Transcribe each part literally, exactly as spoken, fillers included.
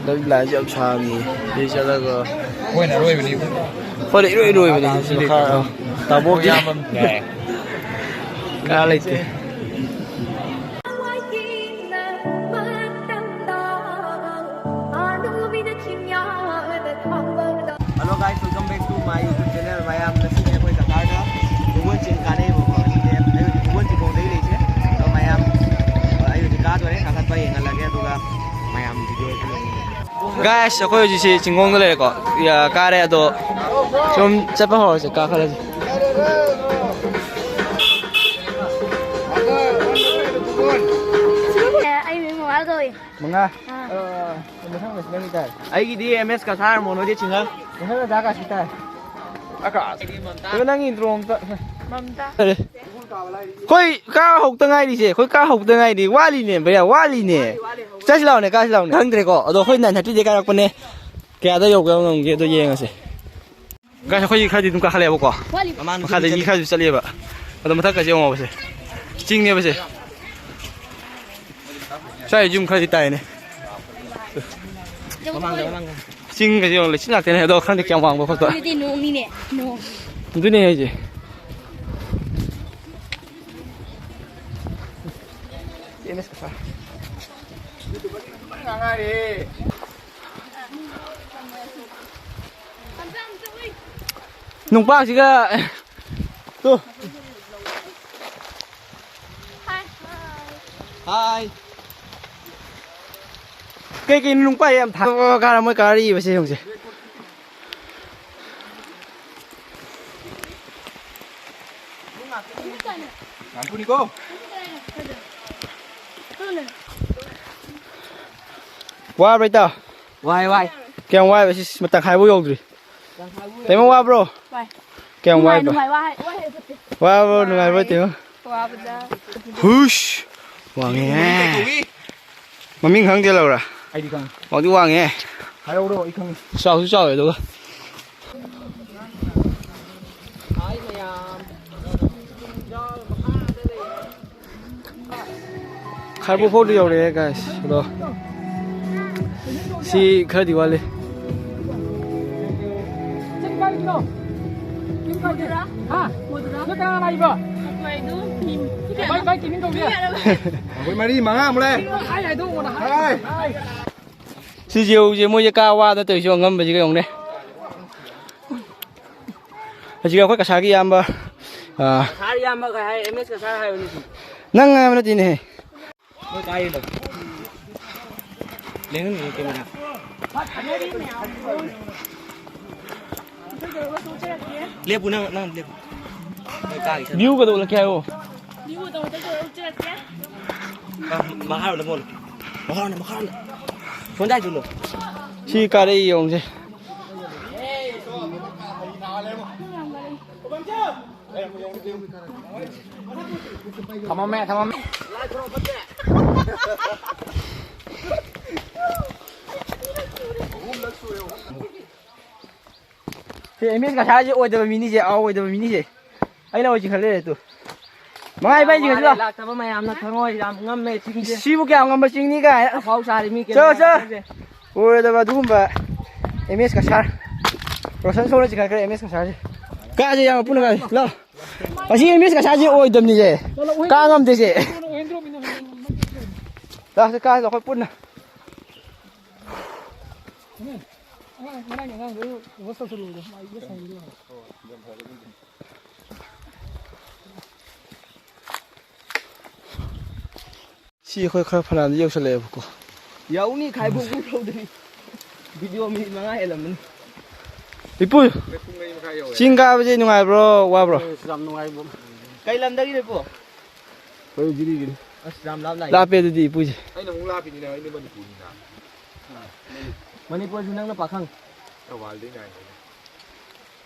ꯂꯥꯏꯟꯁꯦ ꯌꯥꯝ ꯁꯥꯡꯉꯤ꯫ ꯁꯤ ꯆꯠꯂꯒ ꯑꯩꯈꯣꯏꯅ ꯑꯔꯣꯏꯕꯅꯤ꯫ ꯑꯩꯈꯣꯏꯅ ꯏꯔꯣꯏ ꯂꯣꯏꯕꯅꯤ꯫ ꯁꯤ ꯃꯈꯥ ꯇꯥꯕꯣꯛꯀꯤ ꯌꯥꯝꯕ ꯌꯥꯏ꯫ ꯀꯥ ꯂꯩꯇꯦ꯫ Hello guys, welcome back to my YouTube channel. ꯃꯌꯥꯝ, ꯉꯁꯤꯁꯦ ꯑꯩꯈꯣꯏ ꯀꯀꯥꯒ ꯎꯕꯣꯟ ꯆꯤꯡ ꯀꯥꯟꯅꯩꯕꯀꯣ꯫ ꯉꯁꯤꯁꯦ ꯑꯩ ꯍꯧꯖꯤꯛ ꯎꯕꯣꯟ ꯆꯤꯡꯈꯣꯡꯗꯒꯤ ꯂꯩꯁꯦ꯫ ꯑꯗꯣ ꯃꯌꯥꯝ, ꯑꯩ ꯍꯧꯖꯤꯛ ꯀꯥꯗꯣꯔꯦ, ꯀꯥꯈꯠꯄ ꯌꯦꯡꯍꯜꯂꯒꯦ, ꯑꯗꯨꯒ ꯃꯌꯥꯝ video ꯒꯥꯏꯁ, ꯑꯩꯈꯣꯏ ꯍꯧꯖꯤꯛꯁꯤ ꯆꯤꯡꯈꯣꯡꯗ ꯂꯩꯔꯦꯀꯣ꯫ ꯌꯥ, ꯀꯥꯔꯦ, ꯑꯗꯣ ꯁꯨꯝ ꯆꯠꯄ ꯍꯧꯔꯁꯦ, ꯀꯥꯈꯠꯂꯁꯦ꯫ ꯑꯩ ꯃꯤꯡ ꯃꯉꯥ ꯀꯧꯏ꯫ ꯃꯉꯥ? ꯑꯥ꯫ ꯑ, ꯃꯊꯪꯗꯁꯨ ꯅꯪꯒꯤ ꯇꯥꯔꯦ꯫ ꯑꯩꯒꯤꯗꯤ ꯑꯦꯝ ꯑꯦꯁ ꯀꯁꯥꯔ, ꯃꯣꯅꯣꯗꯤ ꯁꯤꯡꯍ꯫ ꯃꯊꯪꯗ ꯗꯥ ꯀꯥꯁꯤ ꯇꯥꯔꯦ꯫ ꯑꯗꯣ ꯅꯪꯒꯤ intro ꯑꯝꯇ꯫ ꯃꯝꯇꯥ꯫ ꯑꯔꯦ꯫ ꯑꯩꯈꯣꯏ ꯀꯥ ꯍꯧꯇ ꯉꯥꯏꯔꯤꯁꯦ, ꯑꯩꯈꯣꯏ ꯀꯥ ꯍꯧꯇ ꯉꯥꯏꯔꯤ꯫ ꯋꯥꯠꯂꯤꯅꯦ ꯚꯩꯌꯥ, ꯋꯥꯠꯂꯤꯅꯦ꯫ ꯆꯠꯁꯤ ꯂꯥꯛꯑꯣꯅꯦ, ꯀꯥꯁꯤ ꯂꯥꯛꯑꯣꯅꯦ꯫ ꯈꯪꯗ꯭ꯔꯦꯀꯣ, ꯑꯗꯣ ꯑꯩꯈꯣꯏ nine thirty ꯗꯩ ꯀꯥꯔꯛꯄꯅꯦ꯫ ꯀꯌꯥꯗ ꯌꯧꯕ ꯉꯝꯒꯦ ꯑꯗꯣ ꯌꯦꯡꯉꯁꯦ꯫ ꯒꯥꯏꯁ, ꯑꯩꯈꯣꯏꯒꯤ ꯈꯔꯗꯤ ꯑꯗꯨꯝ ꯀꯥꯈꯠꯂꯛꯑꯦꯕꯀꯣ꯫ ꯋꯥꯠꯂꯤ꯫ ꯃꯈꯥꯗꯒꯤ ꯈꯔꯁꯨ ꯆꯠꯂꯤꯑꯕ꯫ ꯑꯗꯣ ꯃꯊꯛꯀꯁꯦ ꯌꯦꯡꯉꯣꯕꯁꯦ꯫ ꯆꯤꯡꯅꯦꯕꯁꯦ꯫ ꯁ꯭ꯋꯥꯏ ꯌꯨꯝ ꯈꯔꯗꯤ ꯇꯥꯏꯅꯦ꯫ ꯌꯨꯝ ꯃꯃꯥꯡꯗ, ꯃꯃꯥꯡꯗ꯫ ꯆꯤꯡꯒꯁꯦ ꯌꯦꯡꯉꯣ, ꯂꯩꯆꯤꯜ ꯉꯥꯛꯇꯅꯦ꯫ ꯑꯗꯣ ꯈꯪꯗꯦ ꯀꯌꯥꯝ ꯋꯥꯡꯕ ꯈꯣꯠꯄ꯫ ꯑꯗꯨꯗꯤ ꯅꯣꯡꯅꯤꯅꯦ, ꯅꯣꯡ꯫ ꯑꯗꯨꯅꯦ ꯍꯥꯏꯁꯦ꯫ ꯅꯨꯡꯄꯥꯛꯁꯤꯒ ꯇꯨ꯫ ꯍꯥꯏ꯫ ꯀꯩꯀꯩ ꯅꯨꯡꯄꯥꯛ ꯌꯥꯝ ꯊꯥ-, ꯀꯥꯔ ꯃꯣꯏ ꯀꯥꯔꯤꯕꯁꯦ ꯌꯦꯡꯉꯨꯁꯦ꯫ ꯉꯥꯟꯊꯣꯛꯅꯤꯀꯣ꯫ ꯋꯥꯕ꯭ꯔꯥ ꯏꯇꯥꯎ? ꯋꯥꯏ, ꯋꯥꯏ꯫ ꯀꯌꯥꯝ ꯋꯥꯏꯕ? ꯁꯤ ꯇꯪꯈꯥꯏꯐꯥꯎ ꯌꯧꯗ꯭ꯔꯤ꯫ ꯇꯥꯏꯃꯣ, ꯋꯥꯕ꯭ꯔꯣ? ꯋꯥꯏ꯫ ꯀꯌꯥꯝ ꯅꯨꯡꯉꯥꯏ, ꯋꯥꯏꯕ? ꯅꯨꯡꯉꯥꯏ, ꯋꯥꯏ, ꯋꯥꯏ ꯍꯥꯏꯕ ꯅꯠꯇꯦ꯫ ꯋꯥꯕ꯭ꯔꯣ, ꯅꯨꯡꯉꯥꯏꯕ꯭ꯔꯣ, ꯇꯥꯏꯃꯣ? ꯋꯥꯕꯗ꯫ ꯍꯨꯁ! ꯋꯥꯡꯉꯦꯍꯦ꯫ ꯃꯃꯤꯡ ꯈꯪꯗꯦ ꯂꯧꯔ? ꯑꯩꯗꯤ ꯈꯪꯉꯦ꯫ ꯋꯥꯡꯗꯤ ꯋꯥꯡꯉꯦ꯫ ꯍꯥꯏꯔꯛꯎꯔꯣ, ꯑꯩ ꯈꯪꯉꯦ꯫ ꯆꯥꯎꯁꯨ ꯆꯥꯎꯋꯦ ꯑꯗꯨꯒ꯫ ꯈꯥꯏꯕꯣꯛ ꯐꯥꯎꯗꯤ ꯌꯧꯔꯛꯑꯦ, guys꯫ ꯑꯗꯣ ꯁꯤ ꯈꯔꯗꯤ ꯋꯥꯠꯂꯤ꯫ ꯆꯤꯡ ꯀꯥꯏꯒꯤꯅꯣ? ꯆꯤꯡ ꯀꯥꯏꯒꯤ? ꯍꯥ? ꯅꯣꯏ ꯀꯅꯥ ꯂꯥꯛꯏꯕ? ꯑꯩꯈꯣꯏꯗꯣ ꯃꯤ ꯀꯌꯥ? ꯚꯥꯏ, ꯚꯥꯏ, ꯀꯤꯃꯤꯡ ꯇꯧꯕꯤꯌꯨ꯫ ꯑꯩꯈꯣꯏ ꯃꯔꯤ, ꯃꯉꯥꯃꯨꯛ ꯂꯩ꯫ ꯍꯥꯏ ꯍꯥꯏꯗꯣꯛꯑꯣꯅ ꯍꯥꯏ꯫ ꯍꯥꯏ꯫ ꯁꯤꯁꯦ ꯍꯧꯖꯤꯛ ꯃꯣꯏꯁꯦ ꯀꯥ ꯋꯥꯗ ꯇꯧꯔꯤꯁꯦ ꯑꯉꯝꯕꯁꯤꯒ ꯌꯦꯡꯉꯨꯅꯦ꯫ ꯍꯧꯖꯤꯛ ꯑꯩꯈꯣꯏ ꯀꯁꯥꯔꯒꯤ ꯏꯌꯥꯝꯕ, ꯑꯥ, ꯀꯁꯥꯔ ꯏꯌꯥꯝꯕꯒ ꯍꯥꯏ, ꯑꯦꯝ ꯑꯦꯁ ꯀꯁꯥꯔ ꯍꯥꯏꯕꯅꯤ꯫ ꯅꯪ ꯍꯥꯏꯕ ꯅꯠꯇꯦꯅꯦꯍꯦ꯫ ꯃꯣꯏ ꯀꯥꯏꯗꯅꯣ? ꯂꯦꯡꯍꯟꯒꯅꯨ ꯀꯦꯃꯦꯔꯥ꯫ ꯂꯦꯞꯄꯨ, ꯅꯪ, ꯅꯪ ꯂꯦꯞꯄꯨ꯫ ꯃꯣꯏ ꯀꯥꯒꯤ ꯆꯠꯂꯨ꯫ ꯚ꯭ꯌꯨꯒꯗꯣ ꯎꯠꯂꯛꯀꯦ ꯍꯥꯏꯌꯣ꯫ ꯃꯈꯥꯔꯣꯝꯗ ꯃꯣꯜꯂꯨ꯫ ꯃꯈꯥꯔꯣꯝꯗ, ꯃꯈꯥꯔꯣꯝꯗ꯫ ꯁꯣꯝꯗ ꯍꯥꯏꯖꯤꯜꯂꯨ꯫ ꯁꯤ ꯀꯥꯔꯛꯏ ꯌꯦꯡꯉꯨꯁꯦ꯫ ꯊꯝꯃꯝꯃꯦ, ꯊꯝꯃꯝꯃꯦ꯫ ꯁꯤ ꯑꯦꯝ ꯑꯦꯁ ꯀꯁꯥꯔꯁꯦ ꯑꯣꯏꯗꯕ ꯃꯤꯅꯤꯁꯦ, ꯑꯥ, ꯑꯣꯏꯗꯕ ꯃꯤꯅꯤꯁꯦ꯫ ꯑꯩꯅ ꯑꯣꯏ ꯆꯤꯡꯈꯠ ꯂꯩꯔꯦ ꯇꯨ꯫ ꯃꯉꯥ ꯏꯕꯥꯏ ꯆꯤꯡꯈꯠꯁꯤ ꯂꯥꯎ꯫ ꯂꯥꯛꯇꯕ ꯃꯌꯥꯝꯅ ꯈꯪꯉꯣꯏ, ꯌꯥꯝ ꯉꯝꯃꯦ ꯆꯤꯡꯁꯦ꯫ ꯁꯤꯕꯨ ꯀꯌꯥꯝ ꯉꯝꯕ ꯆꯤꯡꯅꯤ ꯀꯥꯏꯅ꯫ ꯑꯐꯥꯎ ꯁꯥꯔꯤ ꯃꯤ ꯆꯠꯂꯣ, ꯆꯠꯂꯣ꯫ ꯀꯩꯅꯣ꯫ ꯑꯣꯏꯔꯣꯏꯗꯕ ꯑꯗꯨꯒꯨꯝꯕ ꯑꯦꯝ ꯑꯦꯁ ꯀꯁꯥꯔ꯫ ꯔꯣꯁꯟ ꯁꯣꯡꯅ ꯆꯤꯡꯈꯠꯈ꯭ꯔꯦ ꯑꯦꯝ ꯑꯦꯁ ꯀꯁꯥꯔꯁꯦ꯫ ꯀꯥꯁꯦ ꯌꯥꯝ ꯄꯨꯟꯅ ꯀꯥꯁꯦ꯫ ꯂꯥꯎ꯫ ꯑꯁꯤ ꯑꯦꯝ ꯑꯦꯁ ꯀꯁꯥꯔꯁꯦ ꯑꯣꯏꯗꯕꯅꯤꯁꯦ꯫ ꯀꯥ ꯉꯝꯗꯦꯁꯦ꯫ ꯂꯥꯎ, ꯁꯤ ꯀꯥꯁꯦ ꯑꯩꯈꯣꯏ ꯄꯨꯟꯅ꯫ ꯑꯉꯥꯡ, ꯉꯔꯥꯡꯒꯤ ꯑꯉꯥꯡꯗꯣ ꯔꯣꯁ ꯇꯧꯁꯜꯂꯨꯕꯗꯣ꯫ ꯃꯥ ꯌꯦꯠ ꯁꯥꯏꯗ ꯂꯩꯍꯧꯔꯦ꯫ ꯁꯤ ꯑꯩꯈꯣꯏ ꯈꯔ ꯐꯅꯌꯥꯝꯗꯤ ꯌꯧꯁꯜꯂꯛꯑꯦꯕꯀꯣ꯫ ꯌꯧꯅꯤ, ꯈꯥꯏꯕꯣꯛ ꯕꯨꯛ ꯇꯧꯗ꯭ꯔꯤ꯫ ꯚꯤꯗꯤꯑꯣ ꯃꯤꯅꯤꯠ ꯃꯉꯥ ꯍꯦꯜꯂꯝꯃꯅꯤ꯫ ꯏꯄꯨ, ꯆꯤꯡ ꯀꯥꯕꯁꯦ ꯅꯨꯡꯉꯥꯏꯕ꯭ꯔꯣ, ꯋꯥꯕ꯭ꯔꯣ? ꯑꯁ, ꯌꯥꯝ ꯅꯨꯡꯉꯥꯏꯕ꯫ ꯀꯩ ꯂꯝꯗꯒꯤꯅꯣ, ꯏꯄꯨ? ꯑꯩꯈꯣꯏ ꯖꯤꯔꯤꯒꯤꯅꯤ꯫ ꯑꯁ, ꯌꯥꯝ ꯂꯥꯞ ꯂꯥꯛꯏ꯫ ꯂꯥꯞꯄꯦ ꯑꯗꯨꯗꯤ, ꯏꯄꯨꯁꯦ꯫ ꯑꯩꯅ ꯑꯃꯨꯛ ꯂꯥꯞꯄꯤꯅꯤꯅ, ꯑꯩꯗꯤ ꯃꯅꯤꯄꯨꯔꯅꯤꯅ꯫ ꯃꯅꯤꯄꯨꯔꯁꯨ ꯅꯪꯅ ꯄꯥꯈꯪ꯫ ꯊꯧꯕꯥꯜꯗꯩꯅꯦ ꯍꯥꯏꯕꯅꯦ꯫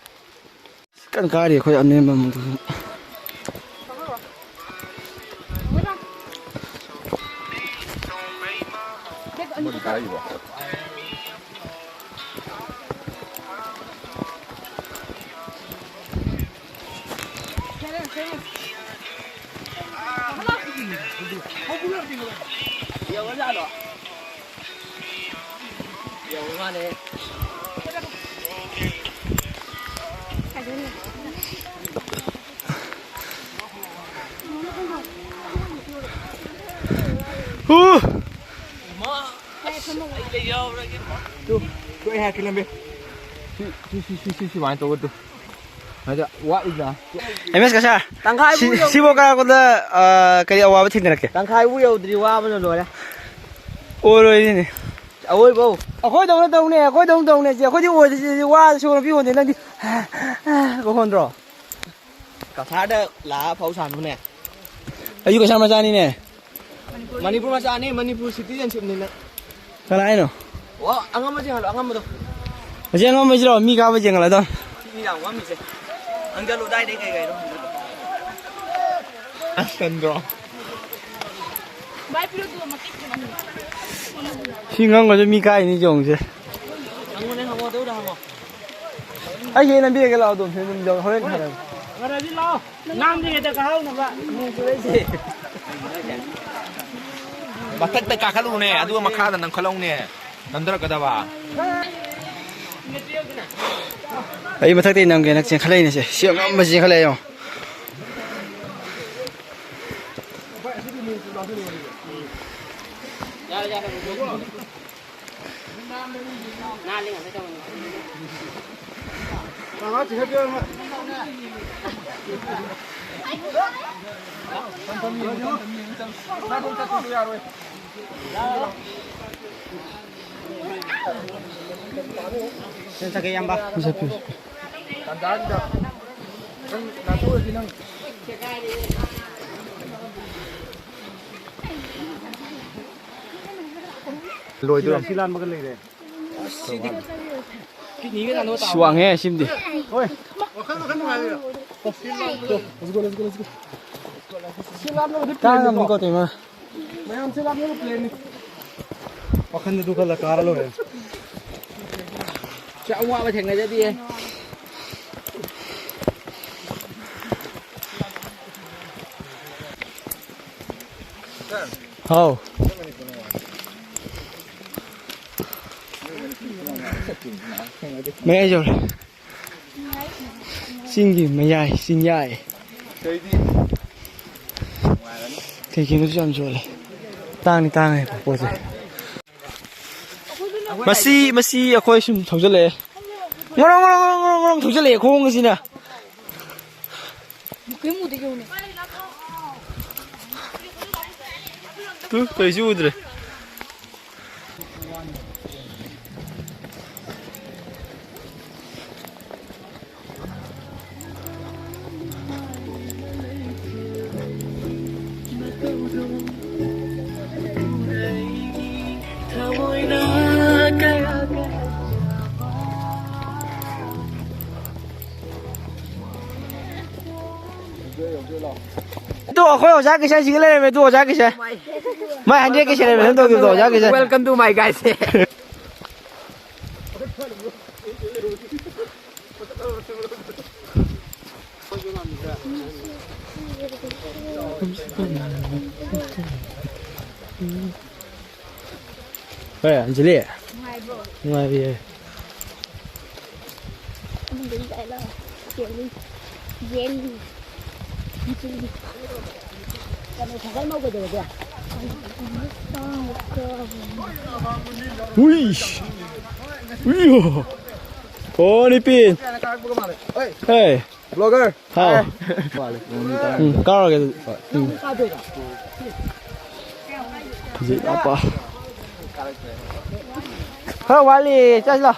ꯀꯟꯅ ꯀꯥꯔꯤ ꯑꯩꯈꯣꯏ ꯑꯅꯦꯝꯕ ꯑꯃꯗꯨ꯫ ꯇꯨ, ꯇꯨ ꯑꯩ ꯍꯥꯏꯔꯛꯀꯦ ꯂꯝꯕꯤ꯫ ꯁꯤ, ꯁꯤ, ꯁꯤ, ꯁꯤ, ꯁꯤ, ꯁꯨꯃꯥꯏꯅ ꯇꯧꯕ ꯇꯨ꯫ ꯑꯗ ꯋꯥꯠꯂꯤꯗ꯫ ꯑꯦꯝ ꯑꯦꯁ ꯀꯁꯥꯔ꯫ ꯇꯪꯈꯥꯏꯕꯨ ꯁꯤ, ꯌꯧꯗ꯭ꯔꯤ꯫ ꯁꯤꯐꯥꯎ ꯀꯥꯔꯛꯄꯗ, ꯑ, ꯀꯔꯤ ꯑꯋꯥꯕ ꯊꯦꯡꯅꯔꯛꯀꯦ? ꯇꯪꯈꯥꯏꯕꯨ ꯌꯧꯗ꯭ꯔꯤ, ꯋꯥꯕꯅ ꯂꯣꯏꯔꯦ꯫ ꯑꯣꯏꯔꯣꯏꯅꯦ꯫ ꯑꯋꯣꯏꯕꯧ꯫ ꯑꯩꯈꯣꯏꯗꯧꯅ ꯇꯧꯅꯦ, ꯑꯩꯈꯣꯏꯗꯧꯅ ꯇꯧꯅꯦ, ꯁꯤ ꯑꯩꯈꯣꯏꯗꯤ ꯑꯣꯏꯗ꯭ꯔꯤꯁꯤ ꯋꯥ ꯁꯨꯔ ꯄꯤ ꯍꯣꯟꯗꯦ, ꯅꯪꯗꯤ ꯀꯣ ꯍꯣꯟꯗ꯭ꯔꯣ? ꯀꯁꯥꯔꯗ ꯂꯥꯛꯑ ꯐꯧ ꯁꯥꯅꯨꯅꯦ꯫ ꯑꯩꯁꯨ ꯀꯁꯥꯔ ꯃꯆꯥꯅꯤꯅꯦ꯫ ꯃꯅꯤꯄꯨꯔ ꯃꯆꯥꯅꯤ, ꯃꯅꯤꯄꯨꯔ citizenshipꯅꯤ ꯅꯪ꯫ ꯀꯅꯥ ꯍꯥꯏꯅꯣ? ꯑꯣ, ꯑꯉꯝꯕꯁꯦ ꯍꯜꯂꯣ, ꯑꯉꯝꯕꯗꯣ꯫ ꯑꯁꯤ ꯑꯉꯝꯕꯁꯤꯔꯣ? ꯃꯤ ꯀꯥꯕ ꯌꯦꯡꯍꯜꯂꯗꯣ꯫ ꯁꯤꯅꯤ ꯌꯥꯝ ꯉꯝꯃꯤꯁꯦ꯫ ꯍꯪꯖꯜꯂꯨ, ꯑꯗꯥꯏꯗꯩ ꯀꯩ ꯀꯩꯅꯣ ꯍꯪꯖꯜꯂꯨ꯫ ꯑꯁ, ꯆꯟꯗ꯭ꯔꯣ? ꯁꯤ ꯉꯝꯒꯁꯨ ꯃꯤ ꯀꯥꯏꯅꯤ ꯆꯣꯡꯁꯦ꯫ ꯍꯪꯉꯨꯅꯦ, ꯍꯪꯉꯣ, ꯑꯗꯨꯗ ꯍꯪꯉꯣ꯫ ꯑꯩꯒꯤ ꯂꯝꯕꯤꯗꯒꯤ ꯂꯥꯛꯑꯣ, ꯑꯗꯨꯝ ꯑꯗꯨꯝ ꯌꯧ-, ꯍꯣꯔꯦꯟ ꯊꯥꯔꯒꯦ꯫ ꯉꯔꯥꯡꯗꯤ ꯂꯥꯛꯑꯣ꯫ ꯅꯥꯟꯗ꯭ꯔꯤꯉꯩꯗ ꯀꯥꯍꯧꯅꯕ ꯅꯣꯡ ꯆꯨꯔꯛꯏꯁꯦ꯫ ꯃꯊꯛꯇ ꯀꯥꯈꯠꯂꯨꯅꯦ, ꯑꯗꯨꯒ ꯃꯈꯥꯗ ꯅꯝꯈꯠꯂꯧꯅꯦ꯫ ꯅꯝꯊꯔꯛꯀꯗꯕ꯫ ꯑꯩ ꯃꯊꯛꯇꯩ ꯅꯝꯒꯦꯅ ꯆꯦꯟꯈꯠꯂꯛꯏꯅꯦ ꯁꯦ꯫ ꯁꯤ ꯑꯉꯝꯕꯁꯤ ꯆꯦꯟꯈꯠꯂꯛꯑꯦ ꯌꯦꯡꯉꯣ꯫ ꯆꯠꯀꯦ, ꯏꯌꯥꯝꯕ꯫ ꯂꯣꯏꯗꯣꯏꯔꯣ? ꯁꯤ ꯂꯥꯟꯕꯒ ꯂꯩꯔꯦ꯫ ꯁꯤ ꯋꯥꯡꯉꯦ ꯁꯤꯃꯗꯤ꯫ ꯍꯣꯏ꯫ ꯋꯥꯈꯜ, ꯋꯥꯈꯜ ꯅꯨꯡꯉꯥꯏꯕꯤꯔꯣ? Let's go, let's go, let's go꯫ ꯁꯤ ꯂꯥꯟꯕꯒꯗꯤ ꯀꯥ ꯄ꯭ꯂꯦꯟꯅꯤꯀꯣ? ꯉꯝꯅꯤꯀꯣ, ꯇꯩꯃ꯫ ꯃꯌꯥꯝ ꯁꯤ ꯂꯥꯟꯕꯒ ꯄ꯭ꯂꯦꯟꯅꯤ꯫ ꯋꯥꯈꯜꯗ ꯑꯗꯨ ꯈꯜꯂ ꯀꯥꯔ ꯂꯣꯏꯔꯦ꯫ ꯁꯤ ꯑꯋꯥꯕ ꯊꯦꯡꯅꯖꯗꯤꯌꯦ꯫ ꯍꯥꯎ꯫ ꯃꯌꯥꯏ ꯌꯧꯔꯦ꯫ ꯆꯤꯡꯒꯤ ꯃꯌꯥꯏ, ꯆꯤꯡꯌꯥꯏ꯫ ꯀꯩꯒꯤꯅꯣꯁꯨ ꯌꯥꯝ ꯌꯣꯜꯂꯦ꯫ ꯇꯥꯡꯗꯤ ꯇꯥꯡꯉꯦ ꯄꯣꯠꯁꯦ꯫ ꯃꯁꯤ, ꯃꯁꯤ ꯑꯩꯈꯣꯏ ꯁꯨꯝ ꯊꯧꯖꯜꯂꯛꯑꯦ꯫ ꯉꯣꯔꯣꯡ, ꯉꯣꯔꯣꯡ, ꯉꯣꯔꯣꯡ, ꯉꯣꯔꯣꯡ, ꯉꯣꯔꯣꯡ ꯊꯧꯖꯜꯂꯛꯑꯦ ꯈꯣꯡ ꯑꯁꯤꯅ꯫ ꯇꯨ, ꯀꯩꯁꯨ ꯎꯗ꯭ꯔꯦ꯫ ꯑꯗꯣ ꯑꯩꯈꯣꯏ ꯑꯣꯖꯥ ꯀꯤꯁꯟꯁꯤꯒ ꯂꯩꯔꯝꯃꯦ꯫ ꯑꯗꯣ ꯑꯣꯖꯥ ꯀꯤꯁꯟ꯫ ꯃꯥꯏ ꯍꯟꯗ꯭ꯔꯦꯠ ꯀꯤꯁꯟ ꯂꯩꯔꯝꯃꯦ꯫ ꯅꯪ ꯇꯧꯈꯤꯕꯗꯣ ꯑꯣꯖꯥ Kisan. Welcome to my guys꯫ ꯍꯣꯏ, ꯑꯟꯖꯂꯤ꯫ ꯅꯨꯡꯉꯥꯏꯕ꯭ꯔꯣ? ꯅꯨꯡꯉꯥꯏꯔꯤꯌꯦ꯫ ꯑꯗꯨꯝ ꯒꯥꯔꯤ ꯀꯥꯏ ꯂꯥꯛꯑꯣ꯫ ꯌꯦꯜꯂꯤ꯫ ꯌꯦꯜꯂꯤ꯫ ꯌꯦꯜꯂꯤ꯫ ꯀꯩꯅꯣ, ꯁꯥꯏꯀꯜ ꯃꯧ ꯀꯩꯗꯧꯔꯒꯦ? ꯎꯏꯁ! ꯎꯏꯌꯣ! ꯑꯣ, ꯅꯤꯄꯤꯟ! ꯍꯦ! Vlogger꯫ ꯍꯥꯎ꯫ ꯎꯝ, ꯀꯥꯔꯨꯔꯒꯦ ꯑꯗꯨꯗꯤ꯫ ꯎꯝ꯫ ꯐꯖꯩ, ꯑꯄꯥ꯫ ꯈꯔ ꯋꯥꯠꯂꯤ, ꯆꯠꯂꯣ꯫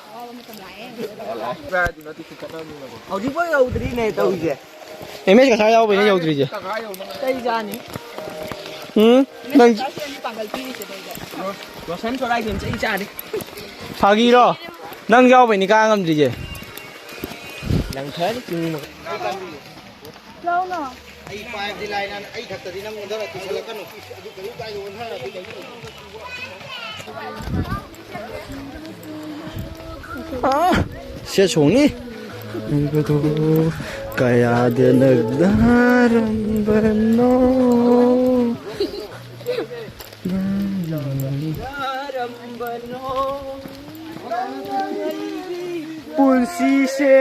ꯍꯧꯖꯤꯛꯐꯥꯎ ꯌꯧꯗ꯭ꯔꯤꯅꯦ ꯇꯧꯔꯤꯁꯦ꯫ ꯑꯦꯝ ꯑꯦꯁ ꯉꯁꯥꯏ ꯌꯥꯎꯕꯩꯅꯦ ꯌꯧꯗ꯭ꯔꯤꯁꯦ꯫ ꯀꯩ ꯆꯥꯅꯤ? ꯎꯝ? ꯅꯪ ꯄꯥꯡꯒꯜ ꯄꯤꯔꯤꯁꯦ ꯅꯣꯏꯗ꯫ ꯔꯣꯁꯟ ꯁꯣꯔꯥꯏꯁꯦ ꯆꯩ ꯆꯥꯅꯤ꯫ ꯐꯥꯒꯤꯔꯣ? ꯅꯪ ꯌꯥꯎꯕꯩꯅꯤ ꯀꯥ ꯉꯝꯗ꯭ꯔꯤꯁꯦ꯫ ꯂꯪꯊꯔꯅꯤ ꯆꯤꯡ ꯃꯈꯥ꯫ ꯂꯧꯅꯣ꯫ ꯑꯩ ꯄꯥꯏꯕꯗꯤ ꯂꯥꯏꯅ, ꯑꯩ ꯈꯛꯇꯗꯤ ꯅꯪ ꯑꯣꯟꯊꯔ ꯇꯨꯁꯜꯂꯛꯀꯅꯨ꯫ ꯑꯗꯨ ꯀꯩꯅꯣ ꯀꯥꯏꯗ ꯑꯣꯟꯊꯔꯗꯤ ꯀꯩꯅꯣ? ꯑꯥ, ꯁꯦ ꯁꯣꯡꯅꯤ꯫ ꯍꯥꯏꯕꯗꯨ ꯀꯌꯥꯗ ꯅꯛꯅꯔꯝꯕꯅꯣ? ꯅꯛꯅꯔꯝꯕꯅꯣ? ꯁꯤꯁꯦ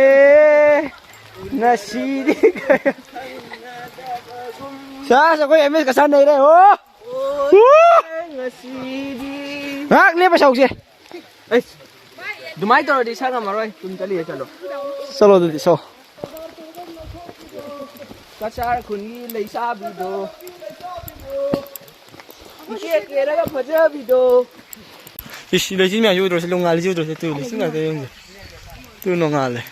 ꯉꯁꯤꯗꯤ ꯁꯥꯁ ꯑꯩꯈꯣꯏ ꯑꯦꯝ ꯑꯦꯁ ꯀꯁꯥꯟ ꯅꯩꯔꯦ꯫ ꯑꯣ! ꯉꯁꯤꯗꯤ ꯉꯥꯏꯍꯥꯛ ꯂꯦꯞꯄ ꯁꯧꯁꯦ꯫ ꯑꯩꯁ, ꯑꯗꯨꯃꯥꯏꯅ ꯇꯧꯔꯗꯤ ꯁꯛ ꯉꯝꯃꯔꯣꯏ꯫ ꯇꯨꯝ ꯆꯠꯂꯤꯑꯦ, ꯆꯠꯂꯣ꯫ ꯆꯠꯂꯣ ꯑꯗꯨꯗꯤ ꯁꯣ꯫ ꯀꯆꯥꯔ ꯈꯨꯟꯒꯤ ꯂꯩꯁꯥꯕꯤꯗꯣ꯫ ꯏꯀꯦ ꯀꯦꯔꯒ ꯐꯖꯕꯤꯗꯣ꯫ ꯏꯁ, ꯂꯩꯆꯤꯜ ꯃꯌꯥꯝꯁꯤ ꯎꯗ꯭ꯔꯣ? ꯁꯤ ꯅꯣꯡꯉꯥꯜꯂꯤꯁꯤ ꯎꯗ꯭ꯔꯣ? ꯁꯤ ꯇꯨ ꯂꯩꯆꯤꯜ ꯉꯥꯛꯇ ꯌꯦꯡꯉꯨ꯫ ꯇꯨ ꯅꯣꯡꯉꯥꯜꯂꯦ꯫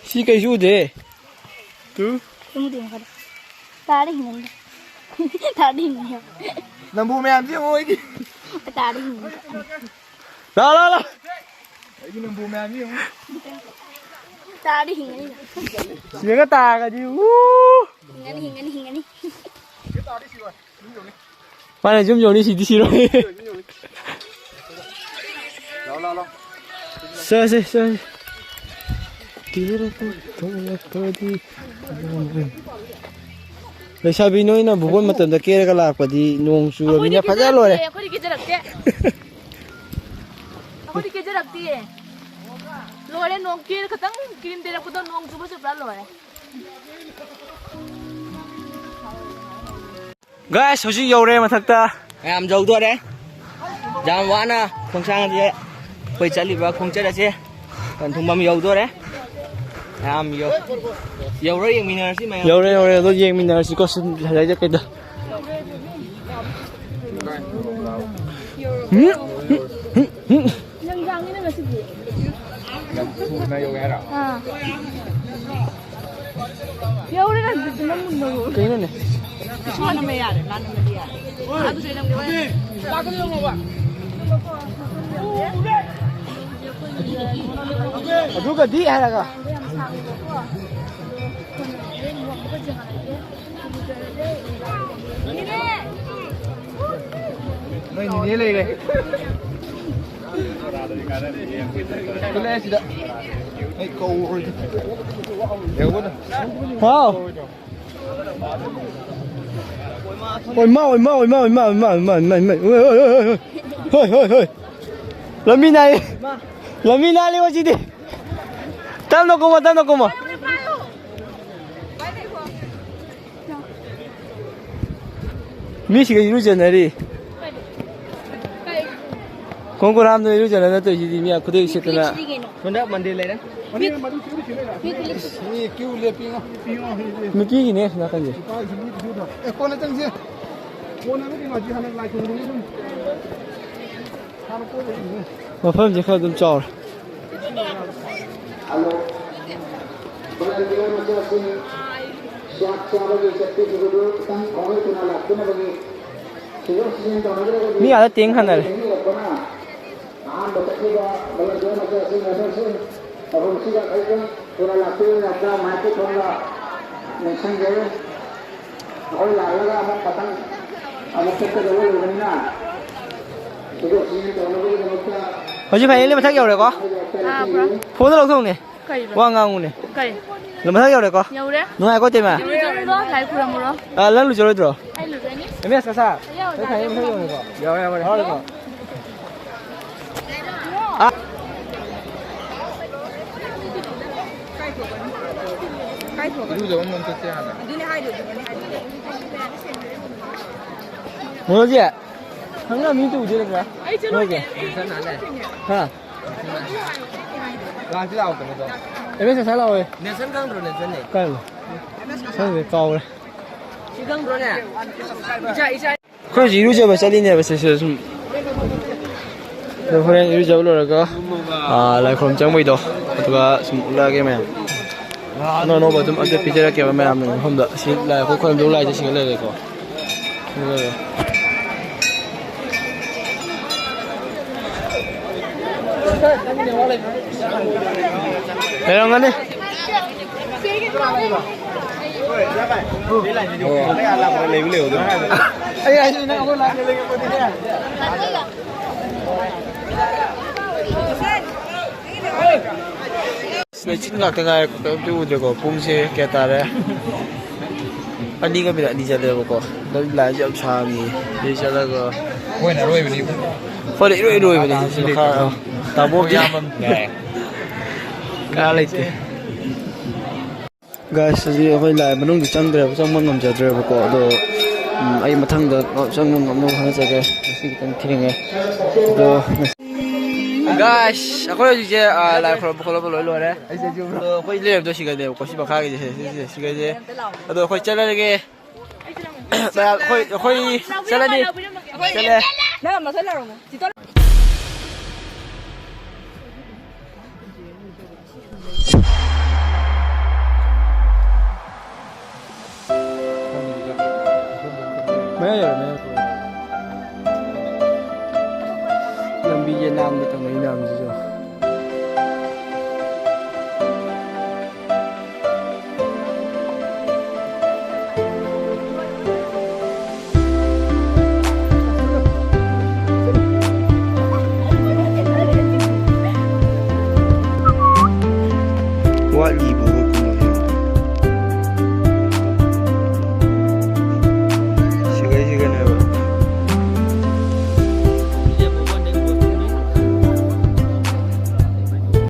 ꯁꯤ ꯀꯩꯁꯨ ꯎꯗꯦ꯫ ꯇꯨ꯫ ꯇꯨꯝꯗꯦ ꯃꯈꯥꯗ꯫ ꯇꯥꯔ ꯍꯤꯡꯉꯅꯤ꯫ ꯇꯥꯔ ꯍꯤꯡꯉꯅꯤ꯫ ꯅꯝꯕꯨ ꯃꯌꯥꯝꯁꯤ ꯌꯦꯡꯉꯣ ꯑꯩꯒꯤ꯫ ꯇꯥꯔ ꯍꯤꯡꯉꯅꯤ꯫ ꯂꯥ, ꯂꯥ, ꯂꯥ꯫ ꯑꯩꯒꯤ ꯅꯝꯕꯨ ꯃꯌꯥꯝꯁꯤ ꯌꯦꯡꯉꯣ꯫ ꯇꯥꯔꯗꯤ ꯍꯤꯡꯒꯅꯤ꯫ ꯁꯤꯔꯒ ꯇꯥꯔꯒꯗꯤ, ꯎ! ꯍꯤꯡꯒꯅꯤ, ꯍꯤꯡꯒꯅꯤ, ꯍꯤꯡꯒꯅꯤ꯫ ꯃꯥꯅ ꯌꯨꯝ ꯌꯧꯅꯤ, ꯁꯤꯗꯤ ꯁꯤꯔꯣꯏ꯫ ꯂꯥꯎ, ꯂꯥꯎ, ꯂꯥꯎ꯫ ꯆꯠꯁꯦ, ꯆꯠꯁꯦ꯫ ꯀꯦꯔꯒ ꯊꯣꯛꯂꯛꯄꯗꯤ꯫ ꯂꯩꯁꯥꯕꯤ ꯅꯣꯏꯅ ꯚꯨꯒꯣꯜ ꯃꯇꯝꯗ ꯀꯦꯔꯒ ꯂꯥꯛꯄꯗꯤ ꯅꯣꯡ ꯆꯨꯔꯕꯅꯤꯅ ꯑꯩꯈꯣꯏꯗꯤ ꯐꯖ ꯂꯣꯏꯔꯦ꯫ ꯀꯦꯖꯔꯛꯇꯦ, ꯑꯩꯈꯣꯏꯗꯤ ꯀꯦꯖꯔꯛꯇꯦ꯫ ꯑꯩꯈꯣꯏꯗꯤ ꯀꯦꯖꯔꯛꯇꯤꯌꯦ꯫ ꯂꯣꯏꯔꯦ, ꯅꯣꯡ ꯀꯦ-, ꯈꯤꯇꯪ ꯀ꯭ꯔꯤꯝ ꯇꯩꯔꯛꯄꯗꯣ ꯅꯣꯡ ꯆꯨꯕ ꯆꯨꯕ꯭ꯔꯥ ꯂꯣꯏꯔꯦ꯫ ꯒꯥꯏꯁ, ꯍꯧꯖꯤꯛ ꯌꯧꯔꯦ ꯃꯊꯛꯇ꯫ ꯃꯌꯥꯝ ꯌꯧꯗꯣꯔꯦ꯫ ꯌꯥꯝ ꯋꯥꯅ ꯈꯣꯡꯁꯥꯡꯁꯦ ꯑꯩꯈꯣꯏ ꯆꯠꯂꯤꯕ ꯈꯣꯡꯆꯠ ꯑꯁꯦ ꯄꯟꯊꯨꯡꯐꯝ ꯌꯧꯗꯣꯔꯦ꯫ ꯃꯌꯥꯝ ꯌꯧ-, ꯌꯧꯔ ꯌꯦꯡꯃꯤꯟꯅꯔꯁꯤ ꯃꯌꯥꯝ꯫ ꯌꯧꯔꯦ, ꯌꯧꯔꯦ꯫ ꯑꯗꯣ ꯌꯦꯡꯃꯤꯟꯅꯔꯁꯤꯀꯣ, ꯁꯨꯝ ꯍꯥꯏꯖꯔꯛꯀꯦꯗ꯫ ꯎꯝ, ꯎꯝ, ꯎꯝ, ꯎꯝ꯫ ꯅꯪ ꯌꯧꯒꯦ ꯍꯥꯏꯔꯣ? ꯑꯥ꯫ ꯌꯧꯔꯦ, ꯅꯪ ꯅꯪ ꯃꯨꯟꯅꯔꯣ꯫ ꯀꯩꯅꯣꯅꯦ? ꯏꯁꯣꯔꯅ ꯃꯌꯥꯗ ꯂꯥꯟꯅꯕꯗꯤ ꯌꯥꯔꯦ꯫ ꯑꯗꯨꯁꯨ ꯑꯩ ꯅꯪ ꯑꯗꯨꯒꯗꯤ ꯍꯥꯏꯔꯒ꯫ ꯅꯣꯏ ꯅꯤꯅꯦ ꯂꯩꯔꯦ꯫ ꯊꯣꯛꯂꯛꯑꯦ ꯁꯤꯗ꯫ ꯑꯩ ꯀꯧꯔꯣꯏꯗ꯫ ꯍꯥꯎ꯫ ꯑꯣꯏ ꯃꯥ, ꯑꯣꯏ ꯃꯥ, ꯑꯣꯏ ꯃꯥ, ꯑꯣꯏ ꯃꯥ, ꯑꯣꯏ ꯃꯥ, ꯑꯣꯏ ꯃꯥ, ꯑꯣꯏ ꯃꯥ, ꯑꯣꯏ, ꯑꯣꯏ, ꯑꯣꯏ, ꯑꯣꯏ, ꯑꯣꯏ, ꯑꯣꯏ, ꯍꯣꯏ, ꯍꯣꯏ, ꯍꯣꯏ꯫ ꯂꯝꯕꯤ ꯅꯥꯜꯂꯤ, ꯂꯝꯕꯤ ꯅꯥꯜꯂꯤ ꯁꯤꯗꯤ꯫ ꯇꯞꯅ ꯀꯨꯝꯃꯣ, ꯇꯞꯅ ꯀꯨꯝꯃꯣ꯫ ꯃꯤꯁꯤꯒ ꯏꯔꯨꯖꯅꯔꯤ꯫ ꯀꯣꯡꯀꯨꯔꯥꯝꯗ ꯏꯔꯨꯖꯅ ꯅꯠꯇꯣꯏꯁꯤꯗꯤ ꯃꯤ ꯈꯨꯗꯩ ꯁꯦꯠꯇꯅ꯫ ꯁꯣꯝꯗ ꯃꯟꯗꯤꯔ ꯂꯩꯔꯦ꯫ ꯃꯤ ꯀ꯭ꯌꯨ ꯂꯦꯞꯄꯤꯉꯣ꯫ ꯅꯨꯄꯤꯒꯤꯅꯦ ꯅꯥꯀꯟꯁꯦ꯫ ꯃꯐꯝꯁꯦ ꯈꯔ ꯑꯗꯨꯝ ꯆꯥꯎꯔꯦ꯫ ꯃꯤ ꯑꯥꯗ ꯇꯦꯡ ꯊꯥꯅꯔꯦ꯫ ꯑꯍꯥꯟꯕ ꯆꯠꯈꯤꯕ ꯚꯣꯂꯟꯇꯤꯌꯔ ꯃꯆꯥꯁꯤꯡ ꯑꯗꯨꯁꯨ ꯃꯐꯝꯁꯤꯗ ꯑꯩꯈꯣꯏ ꯊꯨꯅ ꯂꯥꯛꯄꯤꯌꯨ ꯍꯥꯏꯕꯗ ꯃꯥꯏꯀꯩ ꯊꯣꯡꯗ ꯅꯤꯡꯁꯤꯡꯖꯔꯤ꯫ ꯑꯩꯈꯣꯏ ꯂꯥꯛꯂꯒ ꯑꯃꯨꯛ ꯃꯊꯪ ꯑꯃꯨꯛ ꯆꯠꯀꯗꯕ ꯑꯣꯏꯕꯅꯤꯅ ꯁꯤꯗꯣꯛ ꯁꯤꯖꯤꯟ ꯇꯧꯅꯕꯒꯤꯗꯃꯛꯇ ꯍꯧꯖꯤꯛ ꯐꯥꯏꯅꯦꯜꯂꯤ ꯃꯊꯛ ꯌꯧꯔꯦꯀꯣ꯫ ꯑꯥ, ꯄꯨꯔꯥ꯫ ꯐꯣꯟꯗ ꯂꯧꯊꯣꯛꯅꯦ꯫ ꯀꯩꯕ? ꯋꯥ ꯉꯥꯡꯉꯨꯅꯦ꯫ ꯀꯩ? ꯃꯊꯛ ꯌꯧꯔꯦꯀꯣ꯫ ꯌꯧꯔꯦ꯫ ꯅꯨꯡꯉꯥꯏꯀꯣ, ꯇꯦꯃꯥ? ꯂꯨꯖꯔꯨꯔꯣ, ꯂꯥꯏ ꯈꯨꯔꯝꯃꯨꯔꯣ꯫ ꯑꯥ, ꯅꯪ ꯂꯨꯖꯔꯣꯏꯗ꯭ꯔꯣ? ꯑꯩ ꯂꯨꯖꯅꯤ꯫ ꯑꯦꯝ ꯑꯦꯁ ꯀꯁꯥ? ꯑꯩ ꯌꯥꯎꯔꯣꯏ, ꯅꯪ ꯐꯥꯏꯅꯦꯜ ꯃꯊꯛ ꯌꯧꯔꯦꯀꯣ꯫ ꯌꯥꯎꯔꯦ, ꯌꯥꯎꯔꯦ꯫ ꯌꯥꯎꯔꯦꯀꯣ꯫ ꯑꯥ꯫ ꯏꯔꯨꯖꯕ ꯑꯃꯃꯝ ꯆꯠꯁꯦ ꯍꯥꯟꯅ꯫ ꯃꯣꯅꯣꯖꯤ, ꯅꯪꯅ ꯃꯤ ꯇꯨ ꯎꯗꯦ ꯅꯠꯇ꯭ꯔꯥ? ꯅꯣꯏꯒꯤ? ꯍꯥ? ꯂꯥꯛꯇꯤ ꯂꯥꯛꯑꯣ ꯀꯩꯅꯣꯗꯣ꯫ ꯑꯦꯝ ꯑꯦꯁ ꯉꯁꯥꯏ ꯂꯥꯛꯑꯣꯏ꯫ ꯅꯦꯜꯁꯟ ꯈꯪꯗ꯭ꯔꯣ, ꯅꯦꯜꯁꯟꯅꯦ? ꯀꯥꯏꯕ? ꯈꯪꯗꯦ, ꯀꯥꯎꯔꯦ꯫ ꯁꯤ ꯈꯪꯗ꯭ꯔꯣꯅꯦ? ꯏꯆꯥ, ꯏꯆꯥ꯫ ꯑꯩꯈꯣꯏ ꯍꯧꯖꯤꯛ ꯏꯔꯨꯖꯕ ꯆꯠꯂꯤꯅꯦꯕ ꯁꯤꯁꯦ ꯁꯨꯝ꯫ ꯑꯗꯣ ꯍꯣꯔꯦꯟ ꯏꯔꯨꯖꯕ ꯂꯣꯏꯔꯒ, ꯑꯥ, ꯂꯥꯏ ꯈꯨꯔꯨꯝ ꯆꯪꯕꯩꯗꯣ, ꯑꯗꯨꯒ ꯁꯨꯝ ꯎꯠꯂꯛꯑꯒꯦ ꯃꯌꯥꯝ꯫ ꯑꯅꯧ ꯑꯅꯧꯕ ꯑꯗꯨꯝ update ꯄꯤꯖꯔꯛꯀꯦꯕ ꯃꯌꯥꯝꯅ ꯃꯐꯝꯗ꯫ ꯁꯤ ꯂꯥꯏ ꯑꯩꯈꯣꯏ ꯈꯣꯏꯔꯝꯗꯧ ꯂꯥꯏꯁꯦ ꯁꯤꯒ ꯂꯩꯔꯦꯀꯣ꯫ ꯁꯤꯒ ꯂꯩꯔꯦ꯫ ꯂꯩꯔꯝꯒꯅꯤ꯫ ꯂꯩꯆꯤꯟ ꯉꯥꯛꯇ ꯉꯥꯏꯔꯦ, ꯀꯩꯝꯇ ꯎꯗ꯭ꯔꯦꯀꯣ꯫ ꯄꯨꯡꯁꯦ ꯀꯌꯥ ꯇꯥꯔꯦ? ꯑꯅꯤꯒ ꯃꯤꯅꯠ ꯑꯅꯤ ꯆꯠꯂꯦꯕꯀꯣ꯫ ꯂꯝꯕꯤ ꯂꯥꯏꯟꯁꯦ ꯌꯥꯝ ꯁꯥꯡꯉꯤ꯫ ꯁꯤ ꯆꯠꯂꯒ ꯃꯣꯏꯅ ꯑꯔꯣꯏꯕꯅꯤ꯫ ꯍꯣꯏ, ꯏꯔꯣꯏ ꯏꯔꯣꯏꯕꯅꯤ꯫ ꯁꯤ ꯃꯈꯥ ꯇꯥꯕꯣꯛꯇꯤ ꯌꯥꯝ ꯑꯃ ꯌꯥꯏ꯫ ꯀꯥ ꯂꯩꯇꯦ꯫ ꯒꯥꯏꯁ, ꯍꯧꯖꯤꯛ ꯑꯩꯈꯣꯏ ꯂꯥꯏ ꯃꯅꯨꯡꯗꯤ ꯆꯪꯗ꯭ꯔꯦꯕ, ꯆꯪꯕ ꯉꯝꯖꯗ꯭ꯔꯦꯕꯀꯣ꯫ ꯑꯗꯣ, ꯎꯝ, ꯑꯩ ꯃꯊꯪꯗ ꯆꯪꯕ ꯉꯝꯅꯕ ꯍꯣꯠꯅꯖꯒꯦ꯫ ꯉꯁꯤ ꯈꯤꯇꯪ ꯊꯦꯡꯉꯦ꯫ ꯑꯗꯣ, ꯒꯥꯏꯁ, ꯑꯩꯈꯣꯏ ꯍꯧꯖꯤꯛꯁꯦ, ꯑ, ꯂꯥꯏ ꯈꯨꯔꯨꯝꯕ ꯈꯣꯠꯂꯝꯕ ꯂꯣꯏ ꯂꯣꯏꯔꯦ꯫ ꯑꯗꯣ ꯑꯩꯈꯣꯏ ꯂꯩꯔꯝꯗꯣ ꯁꯤꯒꯅꯦꯕꯀꯣ, ꯁꯤ ꯃꯈꯥꯒꯤꯁꯦ, ꯁꯤ, ꯁꯤ, ꯁꯤꯒꯁꯦ꯫ ꯑꯗꯣ ꯑꯩꯈꯣꯏ ꯆꯠꯂꯒꯦ꯫ ꯃꯌꯥꯝ, ꯑꯩꯈꯣꯏ, ꯑꯩꯈꯣꯏ ꯆꯠꯂꯅꯤ꯫ ꯆꯠꯂꯦ꯫ ꯅꯪ ꯑꯃ ꯆꯠꯂꯔꯣ꯫ ꯃꯌꯥ ꯌꯧꯔꯦ, ꯃꯌꯥ ꯌꯧꯔꯦ꯫ ꯂꯝꯕꯤꯁꯦ ꯅꯥꯟꯕ ꯇꯧꯅꯩ ꯃꯌꯥꯝꯁꯤꯁꯨ꯫ ꯋꯥꯠꯂꯤꯕ